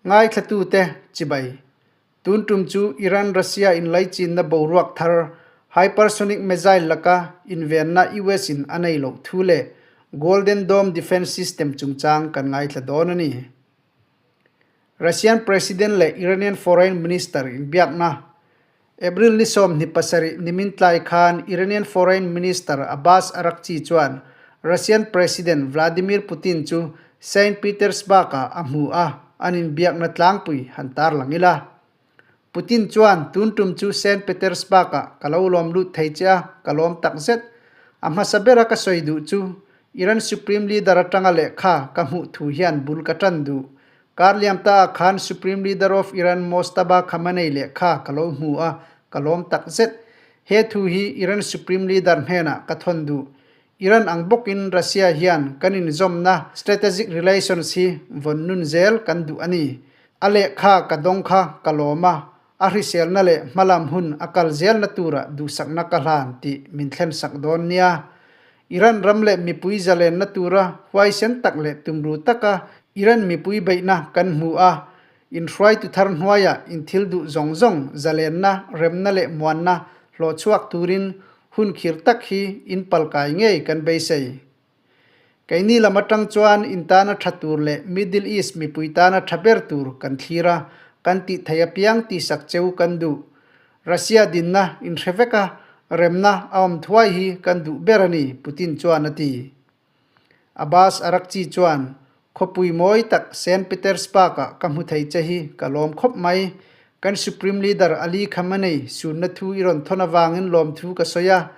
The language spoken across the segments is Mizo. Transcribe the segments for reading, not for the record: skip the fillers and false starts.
Ngaithlatute chibai. Tun tum chu Iran-Russia inlaichinna boruak thar hypersonic missile laka invenna US in a nei loh thu leh Golden Dome defence system chungchang kan ngaithla dawn a ni. Russian President leh Iranian Foreign Minister inbiakna April ni 27 nimin tlai khan Iranian Foreign Minister Abbas Araghchi chuan Russian President Vladimir Putin chu Saint Petersburg-ah a hmu a, an inbiakna tlangpui han tarlang ila. Putin chuan, Tun tum chu Saint Petersburg-ah ka lo lawm lut thei che a, ka lawm tak zet. A hmasa bera ka sawi duh chu, Iran Supreme Leader atanga lehkha ka hmuh thu hian bul ka tan duh. Kar liam ta ah khan Supreme Leader of Iran Mojtaba Khamenei lehkha ka lo hmu a, ka lawm tak zet. He thu hi Iran Supreme Leader hnenah ka thawn duh. Iran ang bawkin Russia hian kan inzawmna strategic relations hi vawn nun zel kan duh a ni. A lehkha ka dawng kha ka lawm a, a hriselna leh hmalam hun a kal zelna turah duhsakna ka hlan tih min thlensak dawn nia. Iran ram leh mipui zalenna tura huaisen tak leh tumru taka Iran mipui beihna kan hmu a, inhruaitu thar hnuaiah inthil duh zawng zawng zalenna, remna leh muanna hlawhchhuak turin hun khir tak hi inpalkai ngei kan beisei. Keini lam atang chuan in tana tha tur leh Middle East mipui tana tha ber tur kan thlir a, kan tih thei apiang tihsak cheu kan duh. Russia dinna inhre vek a, remna a awm thuai hi kan duh ber a ni, Putin chuan a ti. Abbas Araghchi chuan, Khawpui mawi tak Saint Petersburg-ah ka hmu thei che hi ka lawm khawp mai. Kan Supreme Leader Ali Khamenei sunna thu i rawn thawn avangin lawmthu ka sawi a,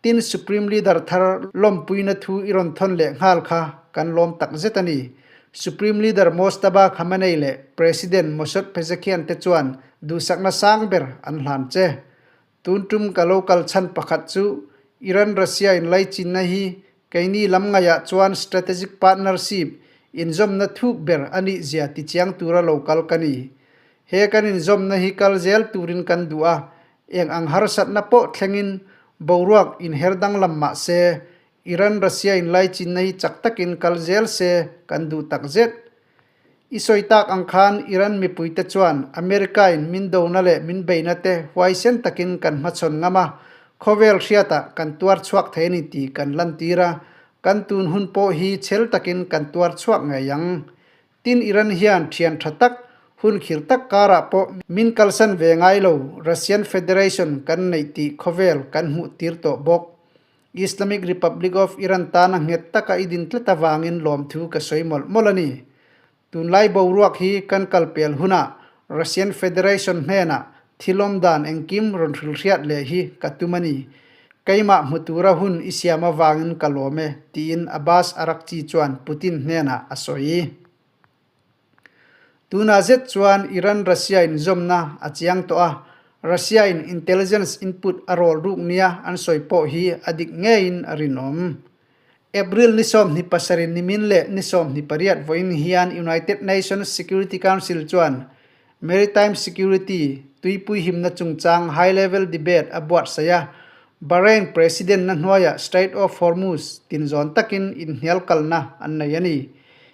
Tin, Supreme Leader thar lawmpuina thu i rawn thawn leh nghal kha kan lawm tak zet a ni. Supreme Leader Mojtaba Khamenei leh President Masoud Pezeshkian te chuan duhsakna sang ber an hlan che. Tun tum ka lo kal chhan pakhat chu Iran-Russia inlaichinna hi keini lam ngaihah chuan strategic partnership inzawmna thuk ber a nih zia tichiang tura lo kal ka ni. He kan inzawmna hi kal zel turin kan duh a, Eng ang harsatna pawh thlengin boruak inher danglam mah se, Iran-Russia inlaichinna hi chak takin kal zel se kan duh tak zet. I sawi tak ang khan Iran mipuite chuan America-in min dona leh min beina te huaisen takin kan hmachhawn ngam a, khawvel hriatah kan tuar chhuak thei a ni tih kan lantir a, kan tun hun pawh hi chhel takin kan tuar chhuak ngei ang. Tin Iran hian thian tha tak, hun khir tak karah pawh min kalsan ve ngai lo, Russian Federation kan neih tih khawvel kan hmuh tir tawh bawk. Islamic Republic of Iran tana nghet taka i din tlat avangin lawmthu ka sawi mawlh mawlh a ni. Tunlai boruak hi kan kalpel hunah Russian Federation hnenah thilawm dan engkim rawn hrilhriat leh hi ka tum a ni. Keimah hmu tura hun i siam avangin ka lawm e, tiin Abbas Araghchi chuan Putin hnenah a sawi. Tunah zet chuan Iran-Russia inzawmna a chiang tawh a, Russia-in intelligence input a rawl ruk nia an sawi pawh hi a dik ngeiin a rinawm. April ni 27 nimin leh ni 28 vawiin hian United Nations Security Council chuan Maritime Security, tuipui himna chungchang high level debate a buatsaih a, Bahrain President na hnuaiah Strait of Hormuz tinzawn takin inhnial kalna an nei a ni.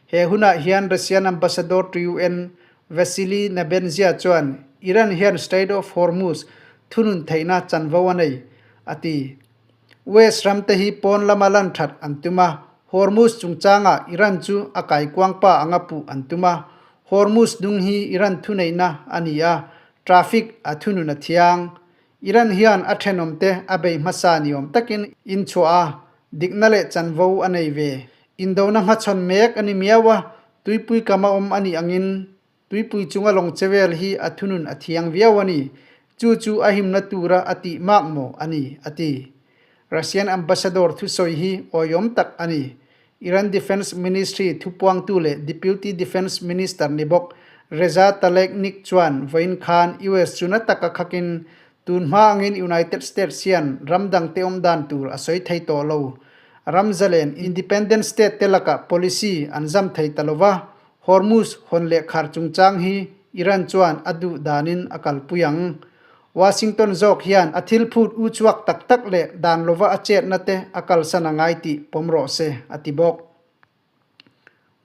He hunah hian Russian Ambassador to UN Vasily Nebenzia chuan Iran hian Strait of Hormuz thunun theihna chanvo a nei, a ti. West ram te hi pawn lama lan that an tum a, Hormuz chungchangah Iran chu a kaikuang pa anga puh an tum a. Hormuz dung hi Iran thuneihna a ni a, traffic a thunun a thiang. Iran hian a thenawmte a bei hmasa ni awm takin inchhuah a, dikna leh chanvo a nei ve. Indona hmachhawn mek a ni miau a, tuipui kam a awm a nih angin Tuipui chunga lawng che vel hi a thunun a thiang viau a ni. Chu chu a himna tura a tih mak maw a ni, a ti. Russian ambassador thusawi hi awihawm tak a ni. Iran Defence Ministry thupuangtu leh Deputy Defence Minister ni bawk Reza Taleknik chuan vawiin khan US chu na taka khakin tun hma angin United States hian ram dangte awm dan tur a sawi thei tawh lo. Ram zalen independent state te lakah policy an zam thei ta lova, Hormuz hawn leh khar chungchang hi Iran chuan a duh danin a kalpui ang. Washington zawk hian a thil phut u chhuak tak tak leh dan lova a chetna te a kalsan a ngai tih pawm rawh se, a ti bawk.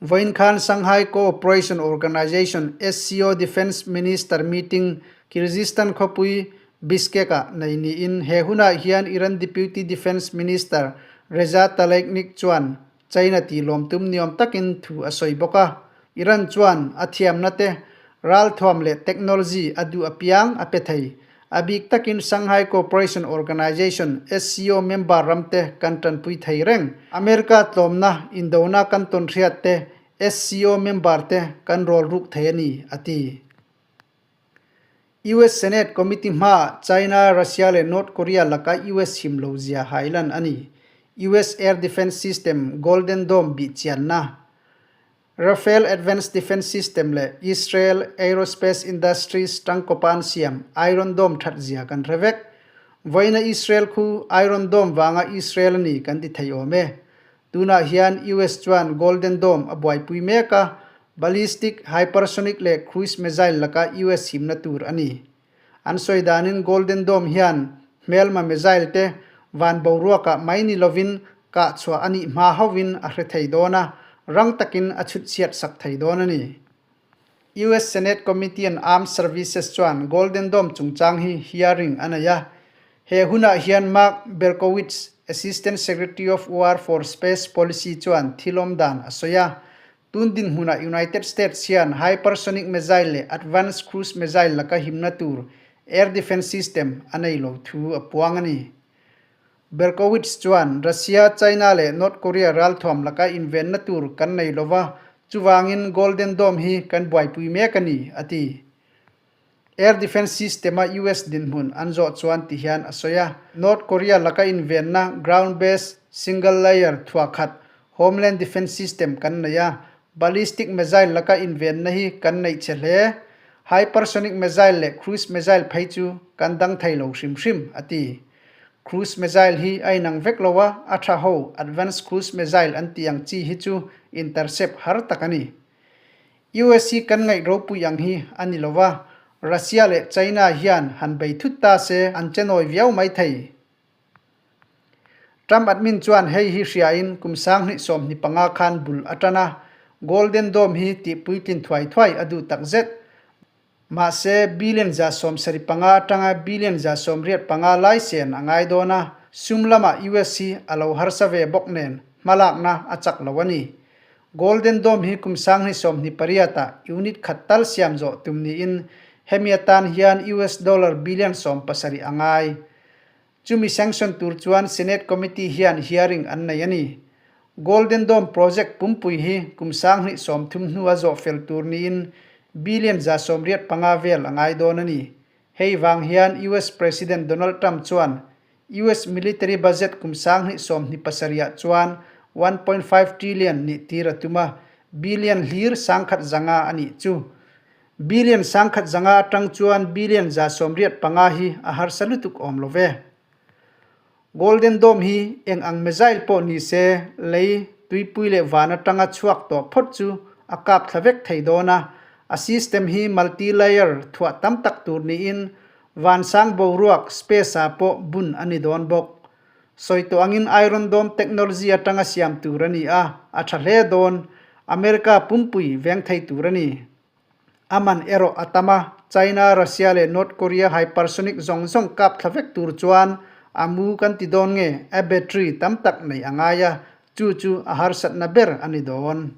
Vawiin khan Shanghai Cooperation Organization, SCO, Defence Minister meeting Kyrgyzstan khawpui Bishkek-ah nei niin he hunah hian Iran Deputy Defence Minister Reza Talaiknik chuan China tih lawmtum niawm takin thu a sawi bawk a. Iran chuan a thiamna te, ralthuam leh technology a duh apiang a pe thei. A bik takin Shanghai Cooperation Organization, SCO, member ramte kan tanpui thei reng. America tlawmna, indona kan tawn hriat te, SCO member te kan rawl ruk thei a ni, a ti. US Senate Committee hmaah China, Russia leh North Korea laka US him lo zia hailan a ni. US Air Defence System Golden Dome bihchianna, Rafael Advanced Defence System leh Israel Aerospace Industries tangkawpa an siam Iron Dome that zia kan hre vek. Vawiina Israel khu Iron Dome vanga Israel a ni kan ti thei awm e. Tunah hian US chuan Golden Dome a buaipui mek a, ballistic, hypersonic leh cruise missile laka US himna tur a ni. An sawi danin Golden Dome hian hmelma missile te van boruakah mai ni lovin kah chhuah a nih hma hauhin a hre thei dawn a, rang takin a chhut chhiat sak thei dawn a ni. US Senate Committee on Armed Services chuan Golden Dome chungchang hi hearing a nei a. He hunah hian Mark Berkowitz, Assistant Secretary of War for Space Policy chuan thil awm dan a sawi a. Tun dinhmunah United States hian hypersonic missile leh advanced cruise missile laka himna tur air defence system a nei lo thu a puang a ni. Berkowitz chuan Russia, China leh North Korea ralthuam laka invenna tur kan nei lova, chuvangin Golden Dome hi kan buaipui mek a ni, a ti. Air Defence System-a US dinhmun an zawh chuan ti hian a sawi a, North Korea laka invenna ground-based single layer thuah khat Homeland Defence System kan nei a, ballistic missile laka invenna hi kan neih che hle. Hypersonic missile leh cruise missile phei chu kan dang thei lo hrim hrim, a ti. Cruise missile hi a inang vek lo a, a tha ho advanced cruise missile an tih ang chi hi chu intercept har tak a ni. US hi kan ngaih ropui ang hi a ni lo a, Russia leh China hian han bei thut ta se an che nawi viau mai thei. Trump admin chuan hei hi hriain kum 2025 khan bul a tan a, Golden Dome hi tihpuitlin thuai thuai a duh takzet. Mahse, billion 75 atanga billion 85 lai sen a ngai dawn a, sum lamah US hi a lo harsa ve bawk nen hmalakna a chak lo a ni. Golden Dome hi kum 2028 ah unit khat tal siam zawh tum niin hemi atan hian US dollar billion 70 a ngai. Chumi sanction tur chuan Senate Committee hian hearing an nei a ni. Golden Dome project pumpui hi kum 2030 hnua zawh fel tur niin billion 85 vel a ngai dawn a ni. Hei vang hian US President Donald Trump chuan US military budget kum 2027 ah chuan 1.5 trillion nih tir a tum a, billion hlir 1,100 a nih chu. Billion 1,100 atang chuan billion 85 hi a harsa lutuk awm lo ve. Golden Dome hi eng ang missile pawh ni se lei, tuipui leh van atanga chhuak tawh phawt chu a kap thla vek thei dawn a. A system hi multi-layer thuah tam tak tur niin vansang boruak, space, ah pawh bun a ni dawn bawk. Sawi tawh angin Iron Dome technology atanga siam tur a ni a, a tha hle dawn. America pumpui veng thei tur a ni. A man erawh a tam a, China, Russia leh North Korea hypersonic zawng zawng kap thla vek tur chuan a mu kan ti dawn nge a battery tam tak nei a ngai a, chu chu a harsatna ber a ni dawn.